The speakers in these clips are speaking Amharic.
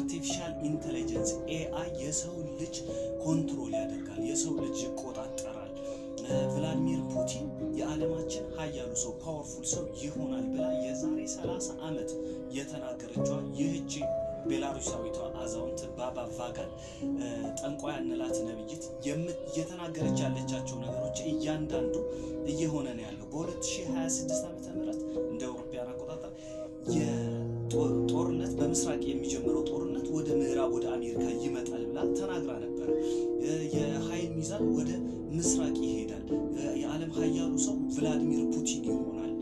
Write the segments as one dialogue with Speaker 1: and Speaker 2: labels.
Speaker 1: Artificial intelligence AI የሰው ልጅ control ያደርጋል፣ የሰው ልጅ ይቆጣጠራል። ቭላዲሚር ፑቲን የዓለማችን ሀያሉ ሰው፣ powerful ሰው ይሆናል ብላ የዛሬ 30 ዓመት የተናገረችዋ ይህቺ ቤላሩሳዊቷ አዛውንት ባባ ቫጋን፣ ጠንቋይ እንላት ነብይት፣ እየተናገረች ያለቻቸው ነገሮች እያንዳንዱ እየሆነ ነው ያለው። በ2026 ዓ.ም. እንደ አውሮፓውያን አቆጣጠር የጦርነት በምስራቅ የሚጀምረው ጦርነት ወደ ምዕራብ፣ ወደ አሜሪካ ይመጣል ብላ ተናግራ ነበር። የኃይል ሚዛን ወደ ምስራቅ ይሄዳል። የዓለም ሀያሉ ሰው ቭላዲሚር ፑቲን ይሆናል፣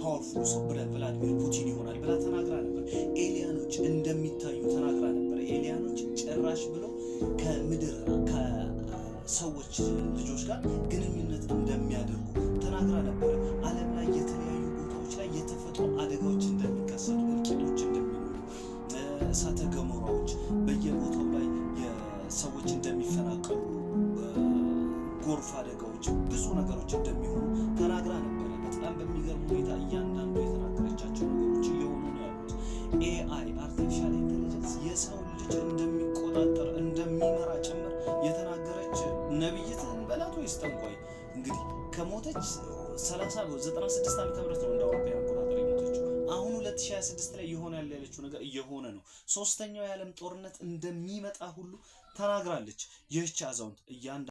Speaker 1: powerful ሰው ቭላዲሚር ፑቲን ይሆናል ብላ ተናግራ ነበር። Alien ኦች እንደሚታዩ ተናግራ ነበር። Alien ኦች ጭራሽ ብሎ ከምድር ከሰዎች ልጆች ጋር ግንኙነት እንደሚያደርጉ ተናግራ ነበር። ዓለም ላይ የተለያዩ ቦታዎች ላይ የተፈጥሮ አደጋዎች እንደሚከሰቱ፣ እልቂቶች እንደሚኖሩ፣ እሳተ ገሞራዎች በየቦታው ላይ ሰዎች እንደሚፈናቀሉ፣ ጎርፍ አደጋዎች፣ ብዙ ነገሮች እንደሚሆኑ ተናግራ ነበረ። በጣም በሚገርም ሁኔታ እያንዳንዱ የተናገረቻቸው ነገሮች እየሆኑ ነው ያሉት። AI artificial intelligence የሰው ልጅ እንደሚቆጣጠር፣ እንደሚመራ ጭምር የተናገረች ነብይት እንበላት ወይስ ጠንቋይ? እንግዲህ ከሞተች 30 96 ዓመተ ምህረት ነው እንደ አውሮፓውያን አቆጣጠር የሞተችው። አሁን 2026 ላይ ይሆናል ያለችው ነገር እየሆነ ነው። ሶስተኛው የዓለም ጦርነት እንደሚመጣ ሁሉ ተናግራለች ይህች አዛውንት እያንዳ